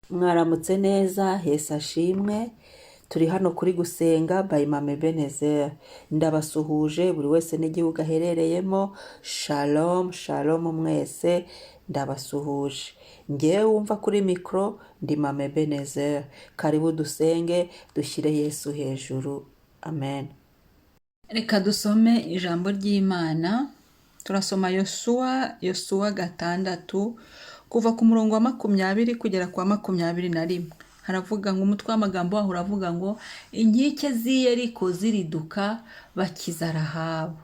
Mwaramutse neza, Yesu ashimwe. Turi hano kuri Gusenga by Mama Ebenezer. Ndabasuhuje buri wese n'igihugu aherereyemo. Shalom, shalom mwese, ndabasuhuje. Ngewe wumva kuri mikoro ndi Mama Ebenezer. Karibu dusenge, dushyire Yesu hejuru. Amen. Reka dusome ijambo ry'Imana. Turasoma Yosuwa, Yosuwa 6, kuva ku murongo wa 20 kugera ku wa 21. Haravuga ngo, umutwe w'amagambo waho uravuga ngo: "Inkike z'i Yeriko ziriduka, bakiza Rahabu."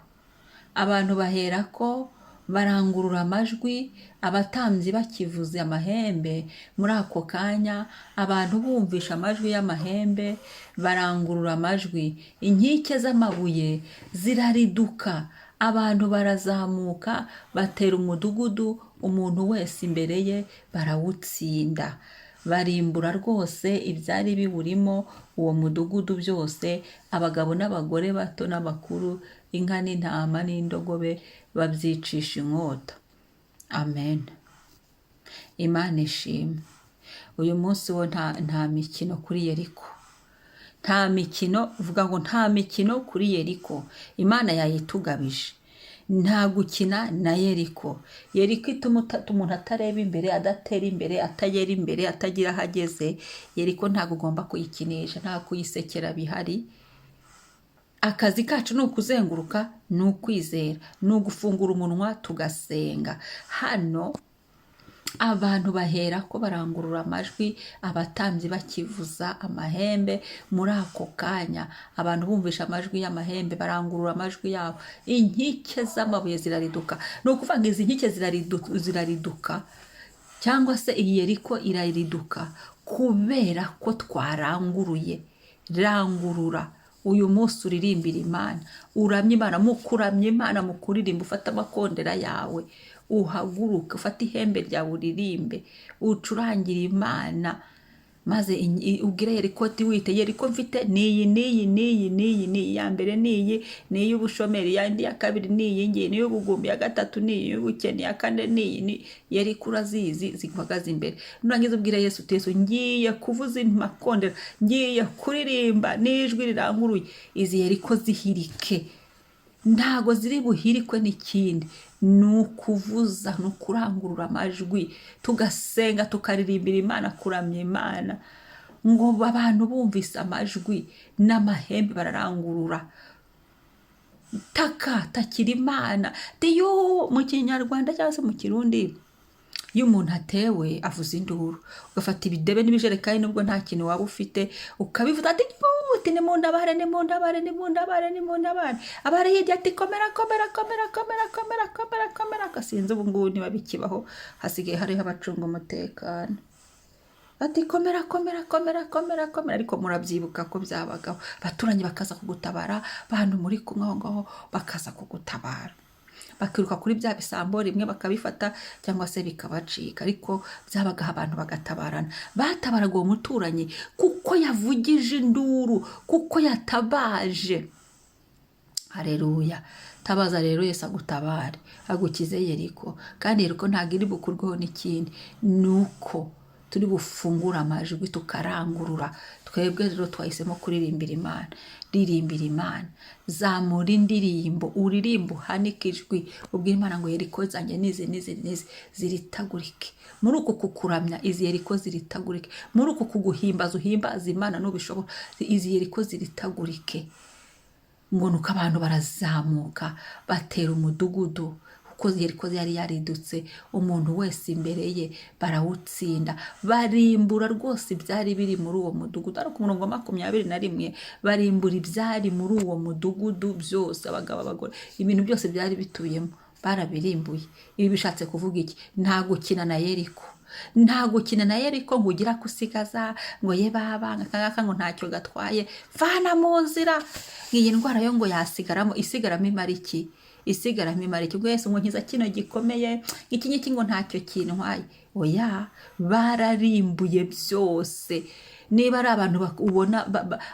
Abantu baherako barangurura amajwi, abatambyi bakivuza amahembe. Muri ako kanya abantu bumvisha amajwi y'amahembe, barangurura amajwi, inkike z'amabuye zirariduka, abantu barazamuka, batera umudugudu, umuntu wese imbere ye, barawutsinda. Barimbura rwose ibyari biwurimo, uwo mudugudu byose, abagabo n'abagore, bato n'abakuru, inka n'intama n'indogobe, babyicisha inkota. Amen. Imana ishimwe. Uyu munsi wo nta mikino kuri Yeriko, nta mikino. Uvuga ngo nta mikino kuri Yeriko. Imana yayitugabije. Nta gukina na Yeriko. Yeriko ituma umuntu atareba imbere, adatera imbere, atagera imbere, atagira aho ageze. Yeriko ntabwo ugomba kuyikinisha, nta kuyisekera bihari. Akazi kacu ni ukuzenguruka, ni ukwizera, ni ugufungura umunwa tugasenga. Hano abantu bahera ko barangurura amajwi, abatambyi bakivuza amahembe. Muri ako kanya abantu bumvisha amajwi y'amahembe, barangurura amajwi yabo, inkike z'amabuye zirariduka. Ni ukuvuga ngo izi nkike zirariduka, cyangwa se iyi Yeriko irariduka kubera ko twaranguruye. Rangurura uyu munsi, uririmbira Imana, uramye Imana. Mu kuramya Imana, mu kuririmba, ufate amakondera yawe, uhaguruke, ufate ihembe ryawe, uririmbe, ucurangire Imana, maze ubwire Yeriko uti: "Wite Yeriko mfite niyi, niyi, niyi, niyi, niyi. Iya mbere niyi, ni iy'ubushomeri. Iyandi ya kabiri ni iyi ngiyi, ni iy'ubugumbi. Iya gatatu ni iyi y'ubukene. Iya kane ni iyi." Ni Yeriko urazizi, ziguhagaze imbere. Nurangiza ubwire Yesu uti: "Yesu, ngiye kuvuza amakondera, ngiye kuririmba n'ijwi riranguruye, izi Yeriko zihirike." Ntago ziri buhirikwe n'ikindi, ni ukuvuza, ni ukurangurura amajwi, tugasenga, tukaririmbira Imana, kuramya Imana. Ngo abantu bumvise amajwi n'amahembe, bararangurura. Taka, takira Imana. Diyo mu Kinyarwanda cyangwa se mu Kirundi, iyo umuntu atewe avuza induru. Ugafata ibidebe n'ibijerekani, nubwo nta kintu waba ufite, ukabivuza ati: "Uti nimuntabare, nimuntabare, nimuntabare, nimuntabare." Abari hirya ati: "Komera, komera, komera, komera, komera, komera, komera." Sinzi ubu ngubu niba bikibaho, hasigaye hariho abacunga umutekano. Ati: "Komera, komera, komera, komera, komera." Ariko murabyibuka ko byabagaho, abaturanyi bakaza kugutabara, bantu muri kumwe aho ngaho bakaza kugutabara, bakiruka kuri bya bisambo, rimwe bakabifata cyangwa se bikabacika. Ariko byabagaho, abantu bagatabarana. Batabaraga uwo muturanyi kuko yavugije induru, kuko yatabaje. Hareruya! Tabaza rero Yesu agutabare, agukize Yeriko. Kandi Yeriko ntabwo iri bukurweho n'ikindi, ni uko turi bufungure amajwi, tukarangurura. Twebwe rero twahisemo kuririmbira Imana. Ririmbira Imana, zamura indirimbo, uririmbe, uhanike ijwi, ubwire Imana ngo: "Yeriko zanjye nizi, nizi, nizi, ziritagurike muri uku kukuramya. Izi Yeriko ziritagurike muri uku kuguhimbaza." Uhimbaza Imana nubishobora, izi Yeriko ziritagurike. Ngo nuko abantu barazamuka, batera umudugudu, kuko Yeriko yari yaridutse, umuntu wese imbere ye, barawutsinda, barimbura rwose ibyari biri muri uwo mudugudu. Ariko umurongo wa 21: barimbura ibyari muri uwo mudugudu byose, abagabo, abagore, ibintu byose byari bituyemo barabirimbuye. Ibi bishatse kuvuga iki? Nta gukina na Yeriko, nta gukina na Yeriko ngo ugire ako usigaza, ngo ye baba akangaka, ngo ntacyo gatwaye, vana mu nzira. Iyi ndwara yo ngo yasigaramo, isigaramo imara iki? Isigaramo imara iki? Ubwo Yesu ngo nkiza kino gikomeye, iki ngiki ngo ntacyo kintwaye. Oya, bararimbuye byose. Niba ari abantu ubona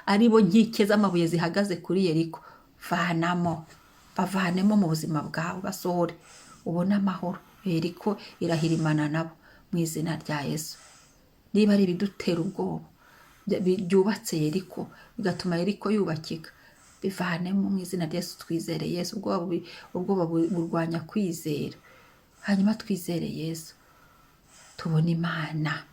ari bo nkike z'amabuye zihagaze kuri Yeriko, vanamo, bavanemo mu buzima bwawe, basohore, ubone amahoro. Yeriko irahirimana nabo mu izina rya Yesu. Niba ari ibidutera ubwoba byubatse Yeriko, bigatuma Yeriko yubakika, bivanemo mu izina rya Yesu. Twizere Yesu. Ubwoba burwanya kwizera. Hanyuma twizere Yesu, tubona Imana.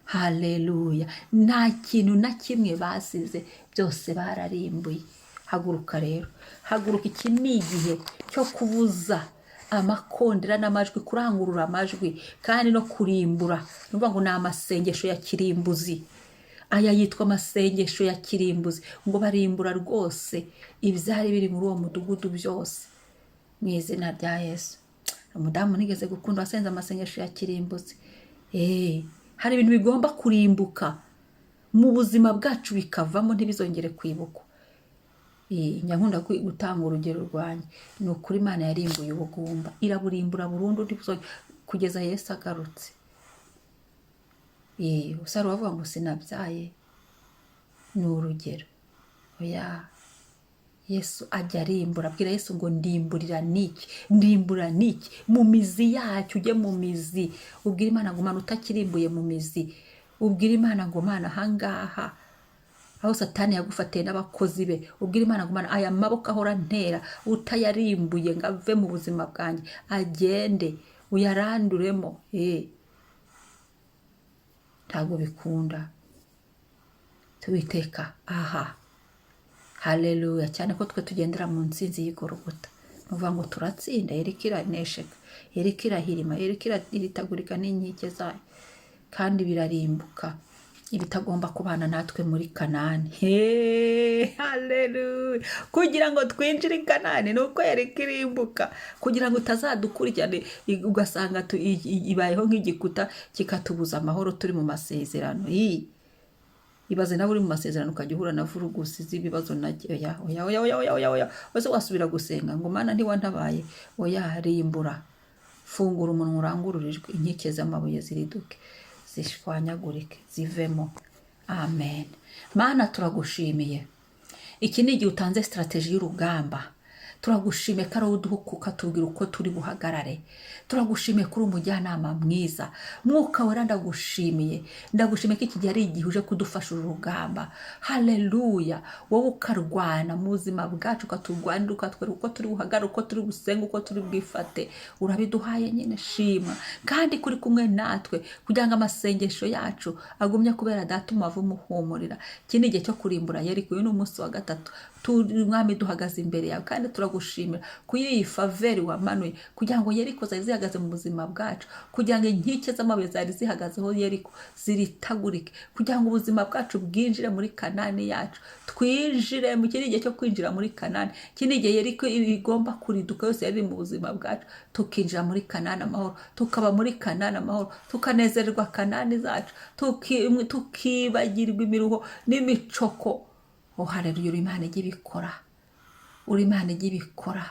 Haleluya! Nta kintu na kimwe basize, byose bararimbuye. Haguruka rero, haguruka. Iki ni igihe cyo kuvuza amakondera n'amajwi, kurangurura amajwi kandi no kurimbura. Ni ukuvuga ngo ni amasengesho ya kirimbuzi. Aya yitwa amasengesho ya kirimbuzi. Ngo barimbura rwose ibyari biri muri uwo mudugudu byose mu izina rya Yesu. Umudamu nigeze gukunda wasenze amasengesho ya kirimbuzi. Hari ibintu bigomba kurimbuka mu buzima bwacu, bikavamo, ntibizongere kwibukwa. Njya nkunda gutanga urugero rwanjye. Ni ukuri, Imana yarimbuye ubugumba, iraburimbura burundu, ntibuzongere kugeza Yesu agarutse. Usara uravuga ngo sinabyaye, ni urugero. Oya, Yesu ajya arimbura. Abwira Yesu ngo ndimburira niki, ndimburira niki mu mizi yacyo. Ujye mu mizi, ubwira Imana ngo Mana, utakirimbuye mu mizi, ubwira Imana ngo Mana, ahangaha aho Satani yagufatiye n'abakozi be, ubwira Imana ngo Mana, aya maboko ahora ntera, utayarimbuye ngo ave mu buzima bwanjye, agende uyaranduremo. Ntabwo bikunda tuwiteka aha. Haleluya! Cyane ko twe tugendera mu nsinzi y'Igorogota. Ni ukuvuga ngo turatsinda. Yeriko iranesheka, Yeriko irahirima, Yeriko iritagurika n'inkike zayo, kandi birarimbuka ibitagomba kubana natwe muri Kanani. Heee, haleluya! Kugira ngo twinjire i Kanani ni uko Yeriko irimbuka, kugira ngo itazadukurikirane, ugasanga ibayeho nk'igikuta kikatubuza amahoro turi mu masezerano. Ii. Ibaze nawe uri mu masezerano, ukajya uhura na vurugusi z'ibibazo. Na oya, oya, oya, oya, oya, oya, oya! Wese wasubira gusenga ngo Mana, ntiwantabaye? Oya, rimbura. Fungura umunwa, urangurure ijwi, inkike z'amabuye ziriduke, zishwanyagurike, zivemo. Amen. Mana, turagushimiye. Iki ni igihe utanze strategy y'urugamba. Turagushimiye ko ari wowe uduha, ukatubwira uko turi buhagarare. Turagushimiye ko uri umujyanama mwiza. Mwuka Wera, ndagushimiye, ndagushimiye ko iki gihe ari igihe uje kudufasha uru rugamba. Haleluya! Wowe ukarwana mu buzima bwacu, ukaturwanira, ukatwereka uko turi buhagarare, uko turi busenge, uko turi bwifate. Urabiduhaye nyine, shima. Kandi kuri kumwe natwe kugira ngo amasengesho yacu agumye kubera Data umubavu umuhumurira. Iki ni igihe cyo kurimbura Yeriko. Uyu ni umunsi wa gatatu turi, Mwami, duhagaze imbere yawe, kandi turagushimira kuri iyi faveur wamanuye kugira ngo Yeriko zari zihagaze mu buzima bwacu, kugira ngo inkike z'amabuye zari zihagazeho Yeriko ziritagurike, kugira ngo ubuzima bwacu bwinjire muri Kanani yacu. Twinjire mu kindi gihe cyo kwinjira muri Kanani. Iki ni igihe Yeriko igomba kuriduka yose yari iri mu buzima bwacu, tukinjira muri Kanani amahoro, tukaba muri Kanani amahoro, tukanezererwa Kanani zacu, tukibagirwa imiruho n'imicoko. Oh, haleluya! Uri Imana ijya ibikora, uri Imana ijya ibikora.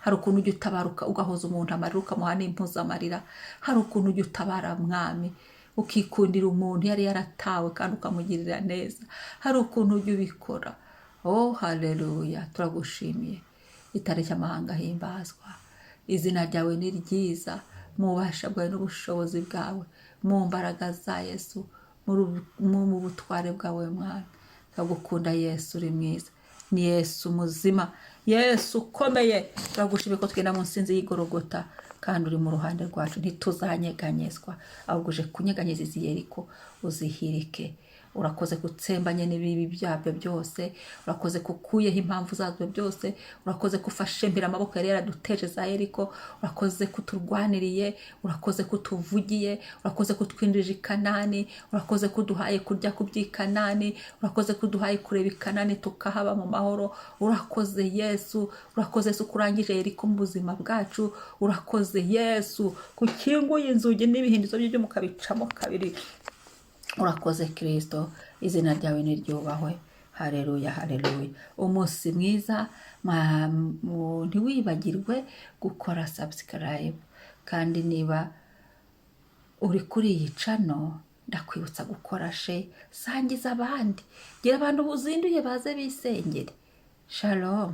Hari ukuntu ujya utabaruka, ugahoza umuntu amarira, ukamuha n'impuzamarira. Hari ukuntu ujya utabara, Mwami, ukikundira umuntu yari yaratawe kandi ukamugirira neza. Hari ukuntu ujya ubikora. Oh, haleluya! Turagushimiye. Itariki amahanga ahimbazwa. Izina ryawe ni ryiza mu bubasha bwawe n'ubushobozi bwawe, mu mbaraga za Yesu, mu butware bwawe. Mwami, turagukunda. Yesu, uri mwiza. Ni Yesu muzima, Yesu ukomeye. Turagushimiye ko tugenda mu nsinzi y'Igorogota, kandi uri mu ruhande rwacu, ntituzanyeganyezwa, ahubwo uje kunyeganyeza izi Yeriko uzihirike. Urakoze gutsembanye n'ibibi byabyo byose. Urakoze kukuyeho impamvu zabyo byose. Urakoze kufashe mbere amaboko yari yaraduteje za Yeriko. Urakoze kuturwaniriye, urakoze kutuvugiye, urakoze kutwinjije i Kanani, urakoze kuduhaye kurya ku by'i Kanani, urakoze kuduhaye kureba i Kanani tukahaba mu mahoro. Urakoze Yesu, urakoze Yesu kurangije Yeriko mu buzima bwacu. Urakoze Yesu kukinguye inzugi n'ibihindizo by'ibyuma ukabicamo kabiri. Urakoze Kirisito, izina ryawe niryubahwe. Hareruya, hareruya! Umunsi mwiza. Ntiwibagirwe gukora subscribe, kandi niba uri kuri iyi channel, ndakwibutsa gukora share. Sangiza abandi, gira abantu buzinduye baze bisengere. Shalom.